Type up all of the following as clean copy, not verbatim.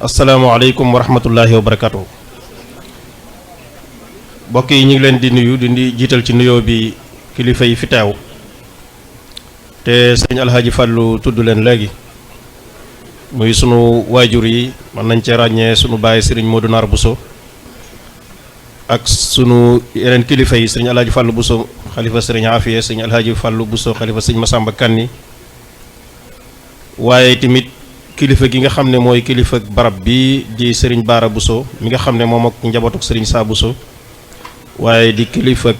asalaamaaleykum wa rahmatullahi wa barakatuh. Mbokk yi ñu ngi leen di nuyu di jiital ci nuyoo bi kilifa yi fi teew te sëñ Alhaji Fàllu tudd leen léegi muy sunu waajur yi mën nañ cee ràññee sunu baay sëriñ Modou Nar Bousso ak sunu yeneen kilifa yi sëriñ Alhaji Fàllu Bousso xalifa sëriñ Afiye sëriñ Alhaji Fàllu Bousso xalifa sëriñ Masamba Kanni waaye tamit kilifa gi nga xam ne mooy kilifa barab bi di sëriñ Baara Bousso mi nga xam ne moom ak njabootuk sëriñ Saa Bousso waaye di kilifa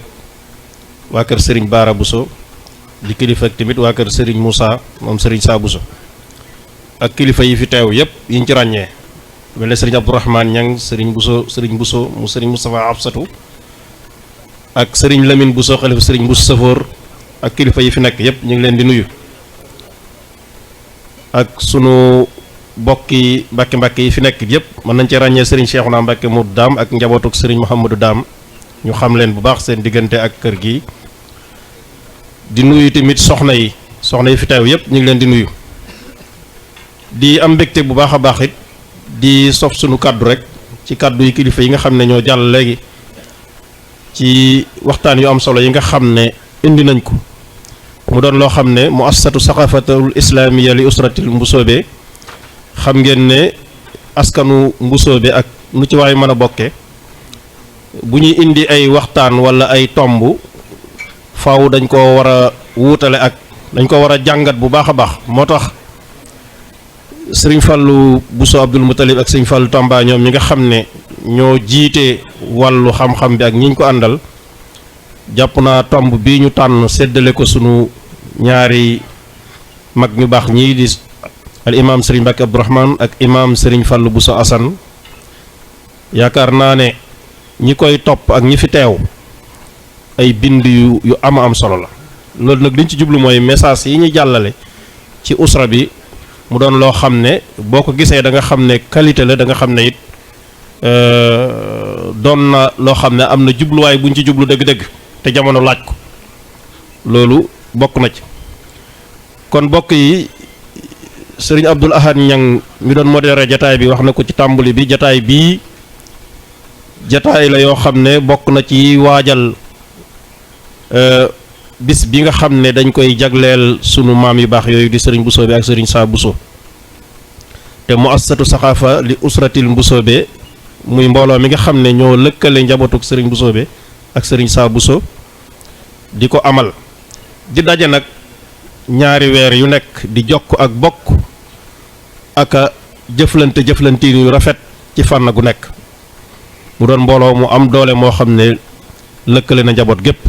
waa kër sëriñ Baara Bousso di kilifa tamit waa kër sëriñ Moussa moom sëriñ Saa Bousso ak kilifa yi fi teew yépp yiñ ci ràññee mel ne sëriñ Abdourahmane Ñang sëriñ Bousso mu sëriñ Moustapha Absatou ak sëriñ Lamine Bousso xalifa sëriñ Bousso Safoor ak kilifa yi fi nekk yépp ñu ngi leen di nuyu ak sunu bokki mbàkke yi fi nekk yépp mën nañ ci ràññee sëriñ Cheikhouna Mbàkke mu daam ak njabootuk sëriñ Mouhamadou Daam ñu xam leen bu baax seen diggante ak kër gi di nuyu tamit soxna yi fi teew yépp ñu ngi leen di nuyu di am mbégte bu baax a baax it di sof sunu kàddu rek ci kàddu yi kilifa yi nga xam ne ñoo jàll léegi ci waxtaan yu am solo yi nga xam ne indi nañ ko mu doon loo xam ne muassasatu saqafatul islamiya li usratil Mbusoobe xam ngeen ne askanu Mbusoobe ak nu ci waay mën a bokke bu ñuy indi ay waxtaan wala ay tomb faaw dañ ko war a wuutale ak dañ ko war a jàngat bu baax a baax moo tax sëriñ Fallou Bousso Abdoul Moutalib ak sëriñ Fallou Tamba ñoom ñi nga xam ne ñoo jiite wàllu xam-xam bi ak ñi ñu ko àndal jàpp naa tomb bii ñu tànn séddale ko sunu ñaari mag ñu baax ñii di al imaam sëriñ Mbacke Abdourahmane ak imaam sëriñ Fallou Bousso Assane yaakaar naa ne ñi koy topp ak ñi fi teew ay bind yu am solo la loolu nag liñ ci jublu mooy message yi ñu jàllale ci usra bi mu doon loo xam ne boo ko gisee da nga xam ne qualité la da nga xam ne it doon na loo xam ne am na jubluwaay buñ ci jublu dëgg-dëgg te jamono laaj ko loolu bokk na ci kon bokk yi sëriñ Abdoul Ahad Ñang mi doon modéré jataay bi wax na ko ci tàmbali bi jataay bii jataay la yoo xam ne bokk na ci waajal bis bi nga xam ne dañ koy jagleel sunu maam yu baax yooyu di sëriñ Bousso bi ak sëriñ Saa Bousso te muassasatu saxaafa li usratil Mbusoobe muy mbooloo mi nga xam ne ñoo lëkkale njabootuk sëriñ Bousso bi ak sëriñ Saa Bousso di ko amal di daje nag ñaari weer yu nekk di jokk ak bokk ak a jëflante yu rafet ci fànn gu nekk mu doon mbooloo mu am doole moo xam ne lëkkale na njaboot gépp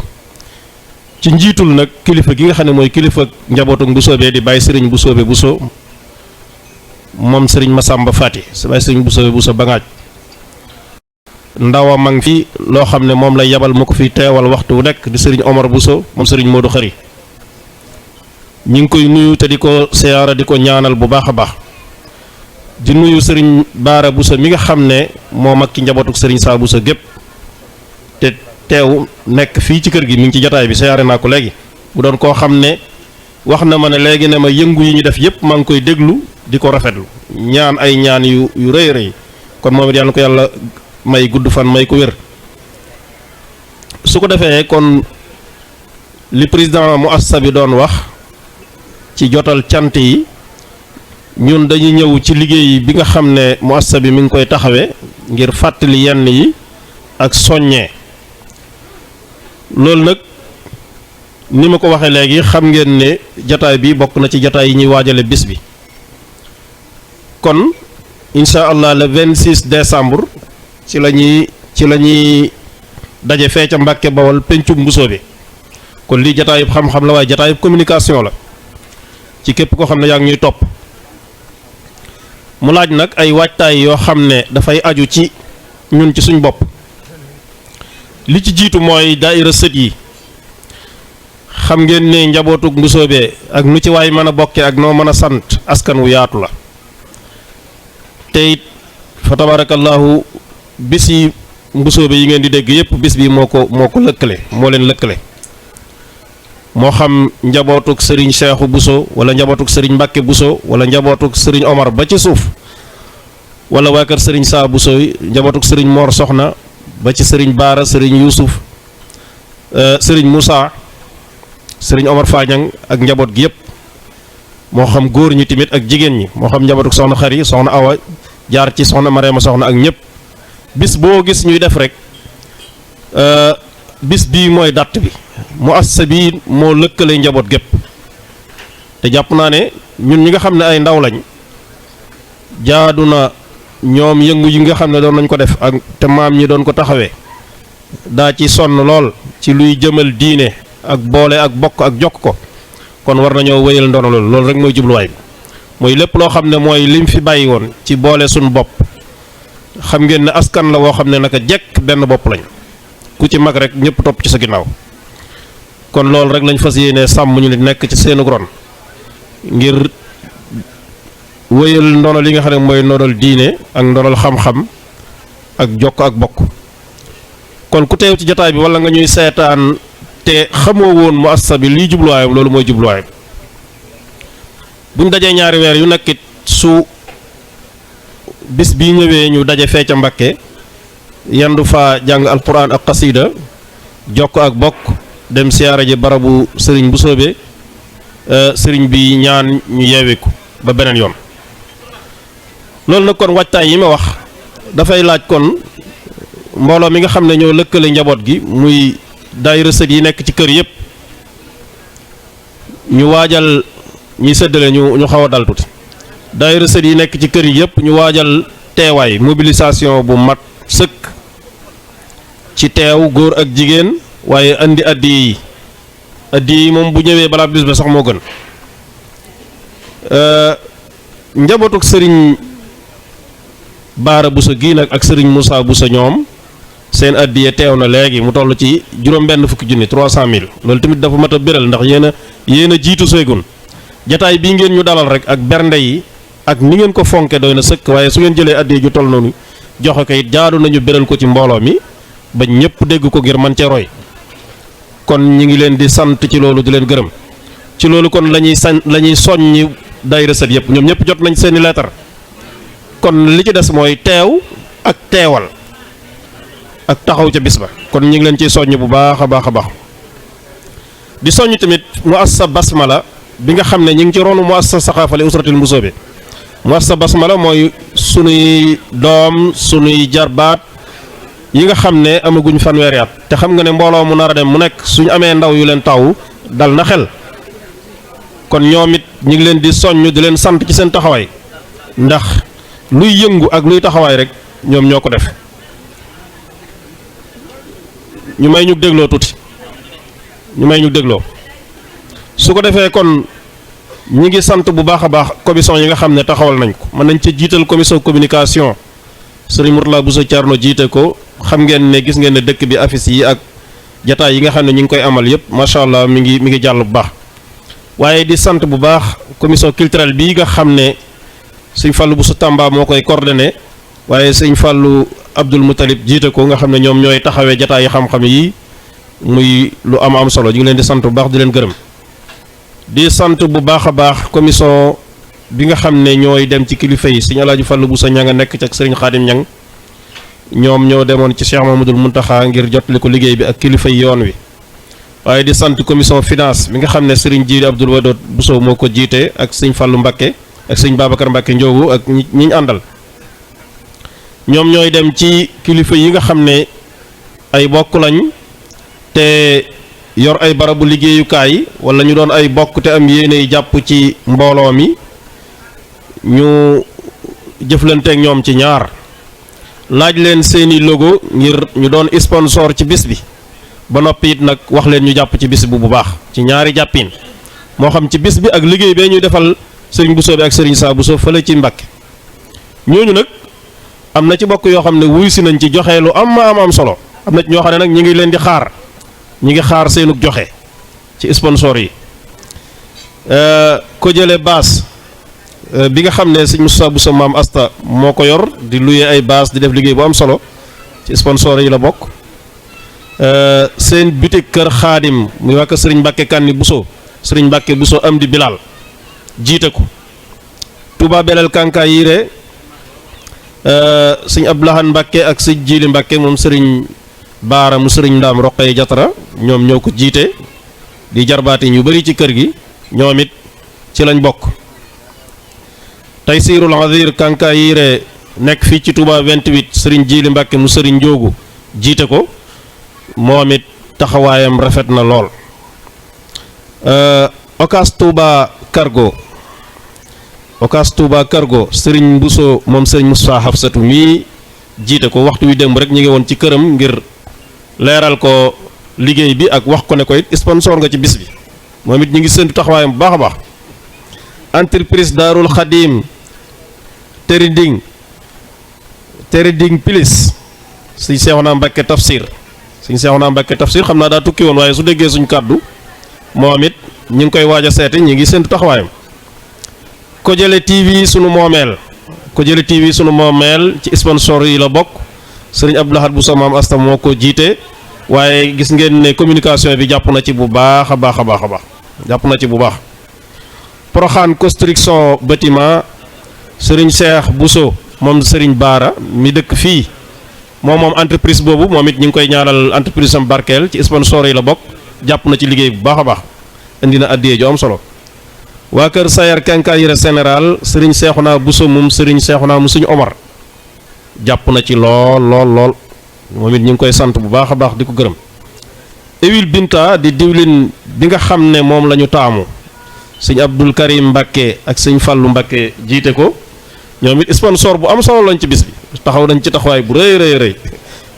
ci njiitul nag kilifa gi nga xam ne mooy kilifa njabootuk Mbusoobe di bàyyi sëriñ Mbusoobe Bousso moom sëriñ Masamba Fati sa bàyyi sëriñ Mbusoobe Bousso Bangaaj ndawa mag fi loo xam ne moom lay yabal mu ko fi teewal waxtu wu nekk di sëriñ Omar Bousso moom sëriñ Modou Xari ñi ngi koy nuyu te di ko siyaara di ko ñaanal bu baax a baax di nuyu sëriñ Baara Bousso mi nga xam ne moom ak ki njabootuk sëriñ Saa Bousso gépp te teew nekk fii ci kër gi mi ngi ci jataay bi siyaare naa ko léegi bu doon koo xam ne wax na ma ne léegi ne ma yëngu yi ñu def yépp maa ngi koy déglu di ko rafetlu ñaan ay ñaan yu rëy rëy kon moom it yàlla na ko yàlla may gudd fan may ko wér su ko defee kon li président muassasa bi doon wax ci jotal cant yi ñun dañuy ñëw ci liggéey bi nga xam ne muassasa bi mi ngi koy taxawee ngir fàttali yenn yi ak soññee loolu nag ni ma ko waxee léegi xam ngeen ne jataay bi bokk na ci jataay yi ñuy waajale bis bi kon incha allah le 26 décembre ci la ñuy daje fee ca Mbàkke Bawol pencum Mbusoobe kon lii jataayub xam-xam la waaye jataayub communication la ci képp koo xam ne yaa ngi ñuy topp mu laaj nag ay waajtaay yoo xam ne dafay aju ci ñun ci suñ bopp li ci jiitu mooy daayira sët yi xam ngeen ne njabootug Mbusoobe ak nu ci waay mën a bokke ak noo mën a sant askan wu yaatu la te it fa tabarakallahu bis yi Mbusoobe yi ngeen di dégg yépp bis bi moo ko lëkkale moo leen lëkkale moo xam njabootuk sëriñ Seexu Bousso wala njabootuk sëriñ Mbàkke Bousso wala njabootuk sëriñ Omar ba ci suuf wala waa kër sëriñ Saa Bousso njabootuk sëriñ Mor Soxna ba ci sëriñ Baara sëriñ Yuusuf sëriñ Moussa sëriñ Omar Fadiang ak njaboot gi yëpp moo xam góor ñi tamit ak jigéen ñi moo xam njabootuk soxna Xari soxna Awa jaar ci soxna Mariama Soxna ak ñëpp bis boo gis ñuy def rek bis bii mooy dàtt bi muassasa bi moo lëkkale njaboot gépp te jàpp naa ne ñun ñi nga xam ne ay ndaw lañ jaadu na ñoom yëngu yi nga xam ne doon nañ ko def ak te maam ñi doon ko taxawee daa ci sonn lool ci luy jëmal diine ak boole ak bokk ak jokk ko kon war nañoo wéyal ndono loolu rek mooy jubluwaay bi mooy lépp loo xam ne mooy lim fi bàyyi woon ci boole suñu bopp xam ngeen ne askan la woo xam ne naka jekk benn bopp lañ ku ci mag rek ñëpp topp ci sa ginnaaw kon loolu rek lañ fas yéene sàmm ñu nekk ci seenu ron ngir wéyal ndono li nga xam ne mooy ndonol diine ak ndonol xam-xam ak jokk ak bokk kon ku teew ci jotaay bi wala nga ñuy seetaan te xamoo woon muassasa bi lii jubluwaayam loolu mooy jubluwaayam buñ dajee ñaari weer yu nekkit su bis bii ñëwee ñu daje fee ca Mbakke yandu fa jàng alquran ak xasida jokk ak bokk dem siyaare ji barabu sëriñ bu soobee sëriñ bi ñaan ñu yeewiku ba beneen yoon loolu nag kon waajtaay yi ma wax dafay laaj kon mbooloo mi nga xam ne ñoo lëkkale njaboot gi muy daayira sët yi nekk ci kër yëpp ñu waajal ñuy séddale ñu xaw a dal tuuti daayira sët yi nekk ci kër yi yëpp ñu waajal teewaay mobilisation bu mat sëkk ci teew góor ak jigéen waaye andi addi yi moom bu ñëwee balaa bis ba sax moo gën njabootuk sëriñ Baara Bousso gii nag ak sëriñ Moussa Bousso ñoom seen addiye teew na léegi mu toll ci juróom-benn fukki junni 300,000 loolu tamit dafa mat a béral ndax yéen a jiitu seegun jataay bii ngeen ñu dalal rek ak bernde yi ak ni ngeen ko fonke doy na sëkk waaye su ngeen jëlee addiye ju toll noonu joxe ko it jaadu nañu béral ko ci mbooloo mi ba ñëpp dégg ko ngir man cee roy kon ñi ngi leen di sant ci loolu di leen gërëm ci loolu kon la ñuy soññi daayira sët yëpp ñoom ñëpp jot nañ seeni leetar kon li ci des mooy teew ak teewal ak taxaw ca bis ba kon ñu ngi leen ciy soññ bu baax a baax a baax di soññ tamit muassasa basmala bi nga xam ne ñu ngi ci ronu muassasa saxaafali usratil Mbusoobe muassasa basmala mooy sunuy doom sunuy jarbaat yi nga xam ne amaguñ fanweeri at te xam nga ne mbooloo mu nar a dem mu nekk suñu amee ndaw yu leen taw dal na xel kon ñoom it ñu ngi leen di soññ di leen sant ci seen taxawaay ndax luy yëngu ak luy taxawaay rek ñoom ñoo ko def ñu may ñu dégloo tuuti su ko defee kon ñi ngi sant bu baax a baax commission yi nga xam ne taxawal nañ ko mën nañ ci jiital commission communication sëriñ Mourtala Bousso Thierno jiite ko xam ngeen ne gis ngeen ne dëkk bi affiche yi ak jataay yi nga xam ne ñu ngi koy amal yëpp macha allah mi ngi jàll bu baax waaye di sant bu baax commission culturelle bii nga xam ne sëñ Fallou Bousso Tamba moo koy coordonné waaye sëñ Fallou Abdoul Moutalib jiite ko nga xam ne ñoom ñooy taxawee jataay yi xam-xam yi muy lu am solo ñu ngi leen di sant bu baax di leen gërëm di sant bu baax a baax commission bi nga xam ne ñooy dem ci kilifa yi sëñ Alaaji Fallou Bousso ña nga nekk ci ak sëriñ Xaadim Ñang ñoom ñoo demoon ci Cheikh Mamadou Muntaxa ngir jotali ko liggéey bi ak kilifa yi yoon wi waaye di sant commission finance bi nga xam ne sëriñ Jiiri Abdoul Wadoud Bousso moo ko jiite ak sëñ Fallou Mbakke ak sëñ Babacar Mbakke Njoogu ak ñi ñu àndal ñoom ñooy dem ci kilifa yi nga xam ne ay bokk lañ te yor ay barabu liggéeyukaay wala ñu doon ay bokk te am yéene jàpp ci mbooloo mi ñu jëflanteek ñoom ci ñaar laaj leen seeni logo ngir ñu doon sponsor ci bis bi ba noppi it nag wax leen ñu jàpp ci bis bi bu baax ci ñaari jàppin moo xam ci bis bi ak liggéey bee ñuy defal sëriñ Bousso bi ak sëriñ Saa Bousso fële ci Mbàkke ñooñu nag am na ci bokk yoo xam ne wuy si nañ ci joxe lu am solo am na ci ñoo xam ne nag ñi ngi leen di xaar ñi ngi xaar seenug joxe ci sponsor yi ko jële baas bi nga xam ne sëñ Moussa Bousso maam Asta moo ko yor di luye ay baas di def liggéey bu am solo ci sponsor yi la bokk seen bitik kër xaadim muy waa sëriñ Mbàkke Kanni Bousso sëriñ Mbàkke Bousso am di Bilal jiite ko Touba Belel Kanka Yire sëñ Abdoulahan Mbàkke ak sëñ Jili Mbàkke moom sëriñ Baara mu sëriñ Ndaam Roqee Jatara ñoom ñoo ko jiite di jarbaati ñu bari ci kër gi ñoom it ci lañ bokk. Taysirul Azir Kanka Yire nekk fii ci Touba 28 sëriñ Jili Mbàkke mu sëriñ Njoogu jiite ko moom it taxawaayam rafet na lool. Okas Touba Cargo sëriñ Bousso moom sëriñ Moustapha Hafsatu mii jiite ko waxtu wi démb rek ñu ngi woon ci këram ngir leeral ko liggéey bi ak wax ko ne ko it sponsor nga ci bis bi moom it ñu ngi séntu taxawaayam bu baax a baax. Entreprise Daarul Xadim Teriding Pilis sëñ Seexuna Mbàkke Tafsir xam naa daa tukki woon waaye su déggee suñ kàddu moom it ñu ngi koy waaj a seeti ñu ngi séntu taxawaayam. Kojale TV sunu moomeel ci sponsor yi la bokk sëriñ Abdoulahad bu sa maam Asta moo ko jiite waaye gis ngeen ne communication bi jàpp na ci bu baax a baax. Poroxaan construction bâtiment sëriñ Cheikh Bousso moom sëriñ Baara mi dëkk fii moom entreprise boobu moom it ñu ngi koy ñaanal entreprise am barkeel ci sponsor yi la bokk jàpp na ci liggéey bu baax a baax indi na addiyee ju am solo. waa kër Sayar Quincaillerie Générale sëriñ Seexuna Bousso moom sëriñ Seexuna mu sëriñ Omar jàpp na ci lool moom it ñu ngi koy sant bu baax a baax di ko gërëm. Huile Binta di diwlin bi nga xam ne moom la ñu taamu sëñ Abdul Karim Mbàkke ak sëñ Fàllu Mbàkke jiite ko ñoom it sponsor bu am solo lañ ci bis bi taxaw nañ ci taxawaay bu rëy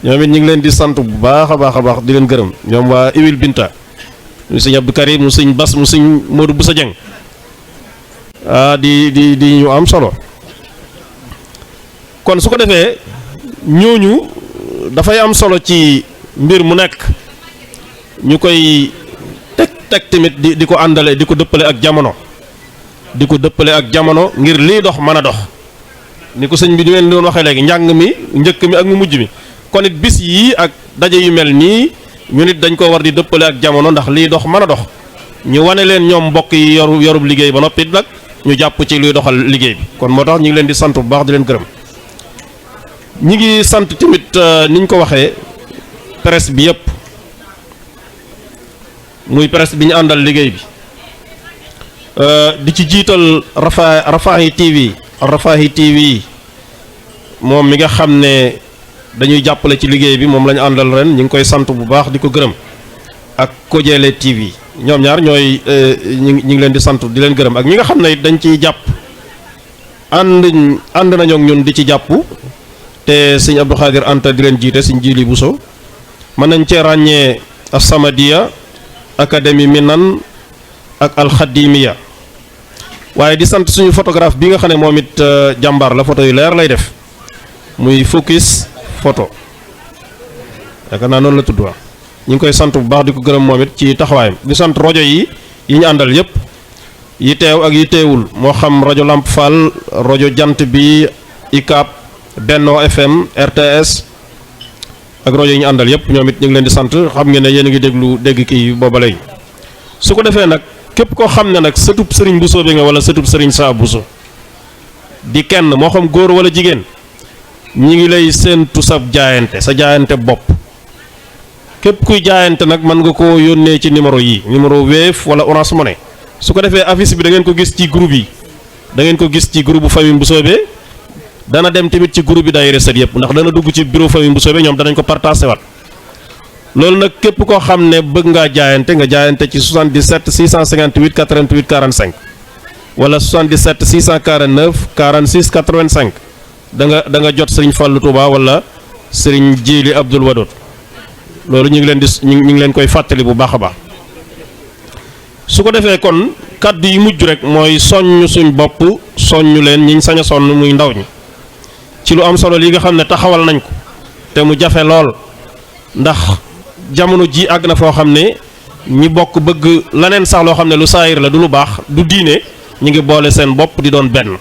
ñoom it ñu ngi leen di sant bu baax a baax di leen gërëm ñoom waa Huile Binta mu sëñ Abdul Karim mu sëñ Bas mu sëñ Modou Boussa Dieng di ñu am solo. kon su ko defee ñooñu dafay am solo ci mbir mu nekk ñu koy teg tamit di ko àndale di ko dëppale ak jamono ngir lii dox mën a dox ni ko sëñ bi di leen doon waxee léegi njàng mi njëkk mi ak mu mujj mi kon it bis yii ak daje yu mel nii ñu nit dañ ko war di dëppale ak jamono ndax lii dox mën a dox ñu wane leen ñoom mbokk yi yorub liggéey ba noppi nag ñu jàpp ci luy doxal liggéey bi kon moo tax ñu ngi leen di sant bu baax di leen gërëm. ñi ngi sant tamit niñ ko waxee presse bi yëpp muy presse bi ñu àndal liggéey bi di ci jiital Rafaahi TV moom mi nga xam ne dañuy jàppale ci liggéey bi moom la ñu àndal ren ñu ngi koy sant bu baax di ko gërëm ak Kojale TV ñoom ñaar ñooy ñi ngi leen di sant di leen gërëm ak ñi nga xam ne dañ ciy jàpp ànd nañoo ak ñun di ci jàpp te sëñ Abdou Khadir Anta di leen jiite sëñ Jili Bousso mën nañ cee ràññee As-Samadiya Académie Minan ak Alxadimiya waaye di sant suñu photographe bi nga xam ne moom it jàmbaar la photo yu leer lay def muy focus photo yaakaar naa noonu la tudd waa ñu ngi koy sant bu baax di ko gërëm moom it ci taxawaayam di sant rajo yi ñu àndal yëpp yi teew ak yi teewul moo xam rajo Lamp Fall rajo Jant bi ICAP Benno FM RTS ak rajo yi ñu àndal yëpp ñoom it ñu ngi leen di sant xam ngeen ne yéen a ngi dégg kii booba léegi su ko defee nag képp koo xam ne nag sëtub sëriñ Bousso bi nga wala sëtub sëriñ Saa Bousso di kenn moo xam góor wala jigéen ñi ngi lay séentu sa jaayante bopp képp kuy jaayante nag mën nga koo yónnee ci numéro Wave wala Orange Money su ko defee affiche bi da ngeen ko gis ci groupe bu famille Mbusoobe dana dem tamit ci groupe bi daayira sët yëpp ndax dana dugg ci bureau famille Mbusoobe ñoom danañ ko partagé waat loolu nag képp koo xam ne bëgg ngaa jaayante nga jaayante ci 77 658 88 45 wala 77 649 46 85 da nga jot Serigne Fallou Touba wala Serigne Djili Abdoul Wadoud loolu ñu ngi leen koy fàttali bu baax a baax su ko defee kon kàddu yi mujj rek mooy soññ suñ bopp soññu leen ñiñ sañ a sonn muy ndaw ñi ci lu am solo li nga xam ne taxawal nañ ko te mu jafe lool ndax jamono ji àgg na foo xam ne ñi bokk bëgg laneen sax loo xam ne lu saayir la du lu baax du diine ñi ngi boole seen bopp di doon benn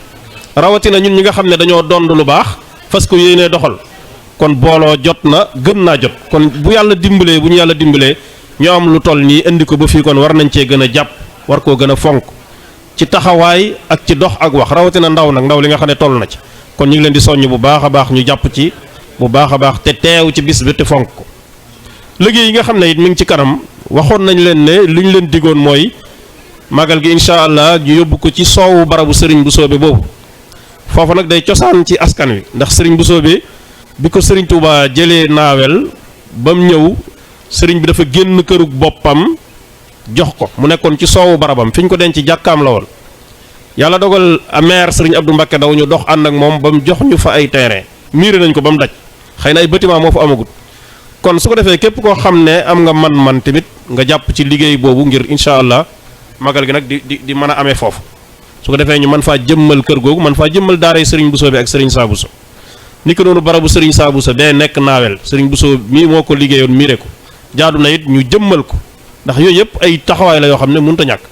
rawatina ñun ñi nga xam ne dañoo dond lu baax fas ko yéenee doxal kon booloo jot na gën naa jot kon bu ñu yàlla dimbalee ñu am lu toll nii indi ko ba fii kon war nañ cee gën a jàpp war koo gën a fonk ci taxawaay ak ci dox ak wax rawatina ndaw li nga xam ne toll na ci kon ñu ngi leen di soññ bu baax a baax ñu jàpp ci bu baax a baax te teew ci bis bi te fonk ko liggéey yi nga xam ne it mi ngi ci kanam waxoon nañ leen ne li ñu leen digoon mooy magal gi incha allah ñu yóbbu ko ci soowu barabu sëriñ Bousso bi boobu foofu nag day cosaan ci askan wi ndax sëriñ Bousso bi ko sëriñ Touba jëlee naawel ba mu ñëw sëriñ bi dafa génn kërug boppam jox ko mu nekkoon ci soowu barabam fi ñu ko denc jàkkaam la woon yàlla dogal maire sëriñ Abdou Mbacké Ndaw ñu dox ànd ak moom ba mu jox ñu fa ay terrain miiré nañ ko ba mu daj xëy na ay bâtiment moo fa amagut kon su ko defee képp koo xam ne am nga man-man tamit nga jàpp ci liggéey boobu ngir incha allah magal gi nag di mën a amee foofu su ko defee ñu mën faa jëmmal kër googu mën faa jëmmal daaray sëriñ Bousso bi ak sëriñ Saa Bousso ni ko noonu barabu sëriñ Saa Bousso bee nekk naawel sëriñ Bousso mii moo ko liggéeyoon miire ko jaadu na it ñu jëmmal ko ndax yooyu yëpp ay taxawaay la yoo xam ne mënut a ñàkk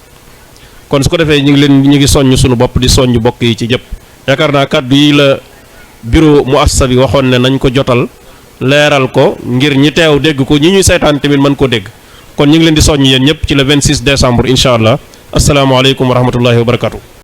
kon su ko defee ñu ngi soññ suñu bopp di soññ bokk yi ci jëpp yaakaar naa kàddu yi la bureau muassasa bi waxoon ne nañ ko jotal leeral ko ngir ñi teew dégg ko ñi ñuy seetaan tamit mën koo dégg kon ñu ngi leen di soññ yéen ñëpp ci le 26 décembre incha allah asalaamaaleykum wa rahmatullahi wa barakatu